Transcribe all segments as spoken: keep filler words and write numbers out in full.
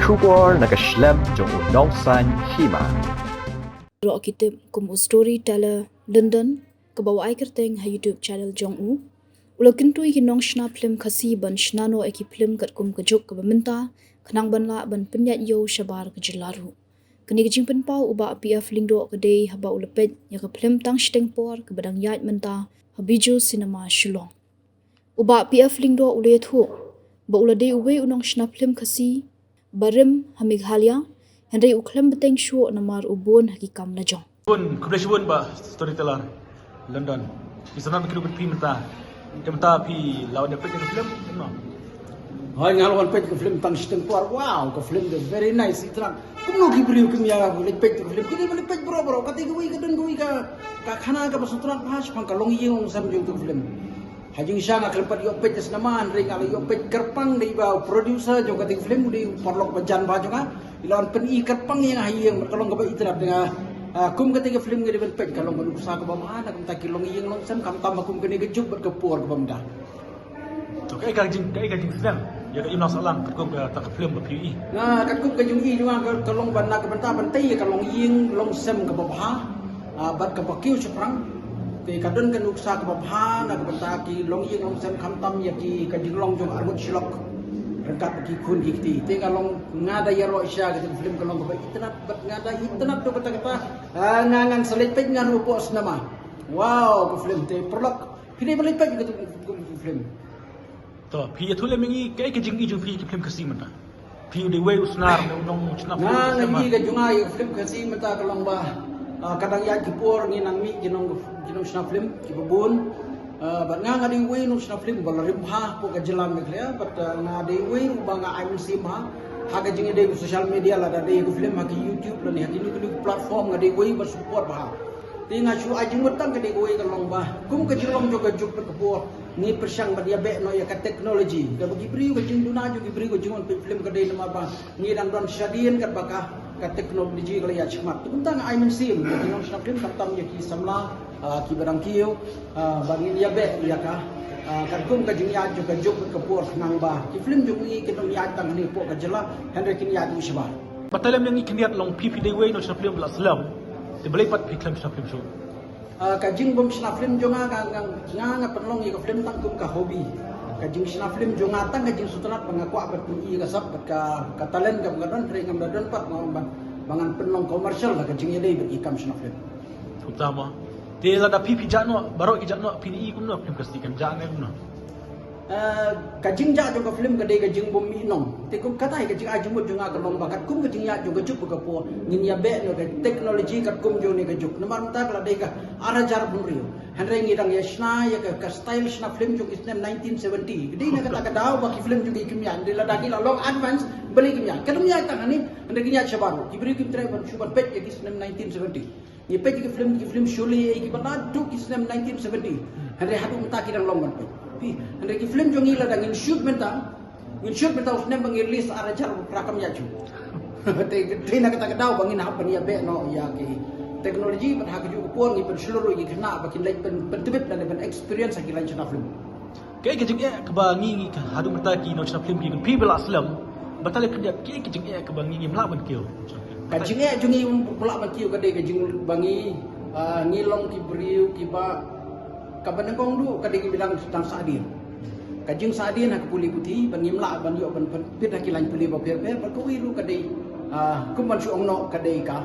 Khubor na ka shlem jong u nongsaiñ hima. Roh ki tip kum u storyteller London, kaba u ai kyrteng ha YouTube channel jong u, u la kyntu ïa ki nongshna phlim Khasi ban shna noh ïa ki phlim katkum ka juk kaba mynta, khnang ban lah ban pynïaid ïew shabar ka jylla ruh. Kane ka jingpynpaw u Bah P F Lyngdoh ka dei haba u la peit ïa ka phlim Tang Shiteng Por kaba dang ïaid mynta ha Bijou Cinema Shillong. U Bah P F Lyngdoh u la ïathuh ba u la dei uwei u nongshna phlim Khasi ba rim ha Meghalaya, hynrei u khlem bteng shuh namar u bun ha ki kam lajong. Bun, khublei shibun Bah Storyteller London. Ki sanad ki ruh phi mynta. Te mynta phi la wan peit ka phlim, no? Hooid, nga la wan peit ka phlim Tang Shiteng Por. Wow, ka phlim dei very nice, itynnad. Kumno ki briew kim ïa leit peit ka phlim? Ki dei ba leit peit baroh baroh. Kata kawei ka don kawei ka, ka khana kaba sngewtynnad bha shaphang ka longïing longsem jong ka phlim. Ha jingshisha nga khlem pat ïoh peit ha cinema, hynrei nga la ïoh peit kyrpang da i ba u producer jong kata ka phlim, u dei u paralok ba jan bha jong nga. I la wan pyni kyrpang ïa nga ha ïing, bad ka long kaba itynnad ïa nga. Ah, kum kata ka phlim nga dei ban peit, ka long ka nuksa kaba bha na ka bynta ki longïing longsem, khamtam ha kum kane ka juk bad ka por kaba mynta. To, kaei ka jing, kaei ka jingsneng ïa ka imlang sahlang katkum kata ka phlim ba phi ïohi? Na katkum ka jingi jong nga ka, ka long ban, na ka bynta ban tei ïa ka longïing longsem kaba bha, ah, bad kaba kiew shaphrang. Te ka don ka nuksa kaba bha na ka bynta ki longïing longsem, khamtam ïa ki, ka jinglong jong arngut shi lok ryngkat ki khun ki kti. Te nga long, nga da ïaroh sha kata ka phlim, ka long kaba itynnad, bad nga da itynnad da kata kata. Ah, nga ngan sa leit peit nga ruh hapoh cinema. Wow, ka phlim te paralok. Phi dei ban leit peit kata ka phlim. To, phi ïathuh lem ïa ngi kaei ka jingi jong phi ïa ki phlim Khasi mynta. Phi dei uwei u snar, u nongshna phlim. Nga, nga, ïa ka jong nga ïa ka phlim Khasi mynta ka long ba, ah, ka dang ïaid ka por ngi nang mih ki nong, ki nongshna phlim kiba bun. Ah, bad nga, nga dei uwei u nongshna phlim ba la rim bha hapoh ka jylla Meghalaya, bad, ah, nga dei uwei ruh ba nga ai mynsiem bha ha ka jingïadei bad social media, lada dei ka phlim ha ka YouTube lane ha kino kino platform, nga dei uwei ba support bha. Te nga shu ai jingmut tang kane kawei, ka long ba kum ka jinglong jong ka juk bad ka por, ngi pyrshang ban ïabeh noh ïa ka technology. Kaba ki briew, ka jingduna jong ki briew ka jingwan peit phlim ka dei namar ba ngi dang don shadien katba ka, ka technology ka la ïaid shakhmat. Te kumta nga ai mynsiem ïa ki nongshna phlim, khamtam ïa ki samla, ah, kiba dang kiew, ah, ba ngin ïabeh ïa ka, ah, katkum ka jingïaid jong ka juk bad ka por, khnang ba ki phlim jong ngi kin ym ïaid tang hangne hapoh ka jylla, hynrei kin ïaid ruh shabar. Batai lem ïa ngi khyndiat, long phi, phi dei uwei u nongshna phlim ba la slem, te balei pat phi khlem shna phlim shuh? Ah, ka jingbym shna phlim jong nga, nga, nga, nga, nga pynlong ïa ka phlim tang kum ka hobby. Ka jingshna phlim jong nga tang ka jingsngewtynnad ba nga kwah ban pyni ïa ka sap bad ka, ka talent kaba nga don, hynrei ngam da don pat ba, ba, ba ngan pynlong commercial ha ka jingïadei bad ki kam shna phlim. Kumta mo. Te lada phi, phi jah noh, baroh ki jah noh, phin ïohi kumno phlim Khasi, kan jah ne kumno? Eh, ka jingjah jong ka phlim ka dei ka jingbym mih nong. Te kum kata hi ka jingai jingmut jong nga ka long ba katkum ka jingïaid jong ka juk bad ka por, ngin ïabeh noh ka technology katkum jong kane ka juk. Namar mynta ka la dei ka ar hajar hynriew. Hynrei ngi dang ïa shna ïa ka, ka style shna phlim jong ki snem nineteen seventy. Ka dei na kata ka daw ba ki phlim jong ngi kim ïaid. Hynrei lada ngi la long advance, balei kim ïaid? Ka dang ïaid tang hangne, hynrei kim ïaid shabar. Ki briew kim treh ban shu ban peit ïa ki snem nineteen seventy. Ngi peit ki phlim, ki phlim Sholay, ki ba naduh ki snem nineteen seventy. Hynrei haduh mynta ki dang long ban peit. Phi, hynrei ki phlim jong ngi lada ngin shoot mynta, ngin shoot mynta u snem ba ngi release ar hajar phra kam ïa ju. Te, te na kata ka daw ba ngin hap ban ïabeh noh ïa ki technology, bad ha kajuh ka por ngi pynshlur ïa ki khynnah ba kin leit pyn, pyntbit lane pyn experience ha ki lain shna phlim. Kaei ka jingeh kaba ngi, ngi ka haduh mynta ki nongshna phlim ki, phi ba la slem, batai lem khyndiat, kaei ka jingeh kaba ngi ngim lah ban kiew? Ka jingeh jong ngi ba lah ban kiew ka dei ka jing ba ngi, ah, ngi long ki briew kiba, kaba nyngkong duh ka dei ki ba dang, dang sahdien. Ka jingsahdien ha ka pule puthi, ba ngim lah ban ïoh ban pyn, pynbit ha ki lain pule bapher bapher, bad kawei ruh ka dei, ah, kum ban shu ong noh ka dei ka,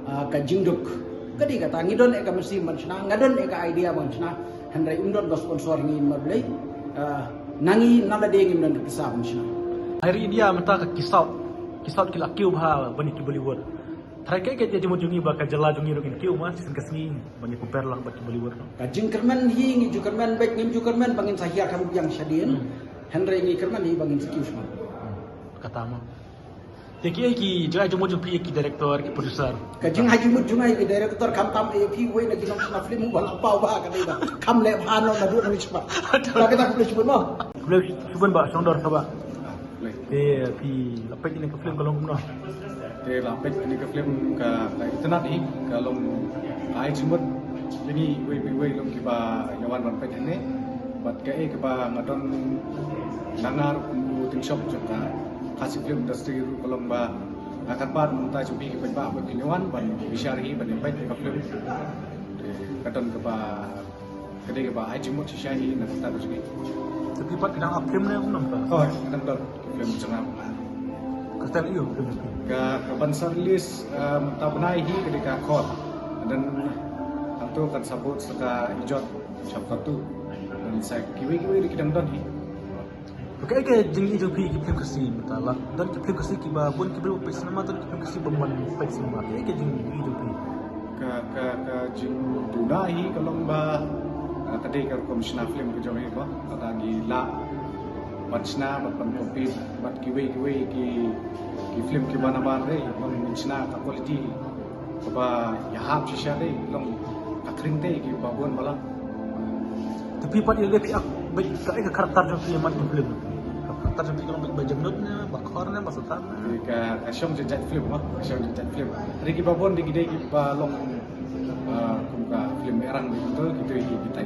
ah, ka jingduk. Ka dei kata, ngi don eh ka mynsiem ban shna, nga don eh ka idea ban shna. Hynrei ym don ba sponsor ngi, namar balei, ah, na ngi na lade ngim don ka pisa ban shna. Ha ri India mynta ka ki South, ki South ki la kiew bha ban ïa ki Bollywood. Tharai kaei ka jingmut jong ngi ba ka jylla jong ngi ruh ngin kiew ma shisien ka sngi ban ïa compare lang bad ki Bollywood. Ka jingkyrmen hi, ngi ju kyrmen beit, ngim ju kyrmen ba ngin sa hiar kham biang shadien. Hmm. Hynrei ngi kyrmen hi ba ngin sa kiew shwa. Hmm. Kata ma. Te kiei ki jingai jingmut jong phi ïa ki director, ki producer? Ka jingai jingmut jong nga ïa ki director, khamtam ïa phi, uwei na ki nongshna phlim uba la paw bha ka dei ba kham leh bha noh naduh nangshwa. Kata kata, khublei shibun mo. Khublei shibun Bah Shongdor Kaba. Te phi la peit ïa kane ka phlim ka long kumno? Te la peit ïa kane ka phlim ka, ka itynnad hi, ka long, ka ai jingmut ïa ngi uwei pa uwei long kiba ïa wan ban peit hangne. Bad kaei kaba nga don, nga ruh kum u tyngshop jong ka Khasi film industry ruh ka long ba, ah, katba mynta jong phi ki paidbah bad ki nongwan ban bishar hi ban ïa peit ka film. Te ka don kaba, ka dei kaba ai jingmut shisha hi na kata ka jong ngi. Te phi pat ka dang ap film ne kumno mynta? Oh, ka dang don film jong nga. Ka dang ïoh film phi? Ka, ka ban sa release, ah, mynta bnai hi ka dei ka Khor. Dan hangto kan sa bud sa ka Ijot chapter two. Dan sa kiwei kiwei ruh ki dang don hi. Okay, okay, jingïohi jong phi ki film Khasi mynta la. Don ki film Khasi kiba bun ki briew peit cinema, don ki film Khasi bym wan peit cinema. Okay, okay, jingïohi jong phi. Ka, ka, ka jingduna hi ka long ba, ah, ka dei ka rukom shna film ka jong ngi ba. Kata ngi lah ban shna bad ban compete bad kiwei kiwei ki, ki film kiba nabar re, ban shna ka quality kaba ïahap shisha te, long ka khring te kiba bun balang. Te phi pat ïa lade phi ak beit kaei ka character jong phi man ki film? Ka character jong phi ka long beit ba jemnud ne, ba khor ne, ba satan ne? Te ka, ka shong jait film ma, ka shong jait film. Hynrei kiba bun de ki dei kiba long, ah, kum ka film Erang de, betul, kitu hi kita.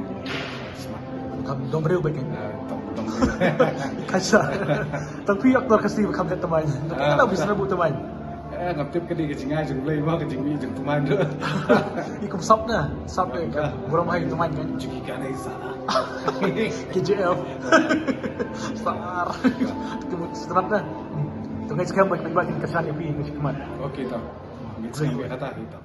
Ka dong briew beit kan? Ah, dong, dong briew. Kaisa. Tang phi aktor Khasi ba kham het thymmai. Ah, ka dei ba sna bu thymmai. Eh, ngam tip, ka dei ka jingai jong U Blei mo ka jingmih jong thymmai ruh. I kum sap na, sap eh, ka burom hai thymmai kan. Jong ki ka dei sa. K G F. Star. Ka mut strat na. To ngai skhem ba, ba kin ka shan ïa phi ngi khmat. Okay to. Ngi skhem ba kata hi to.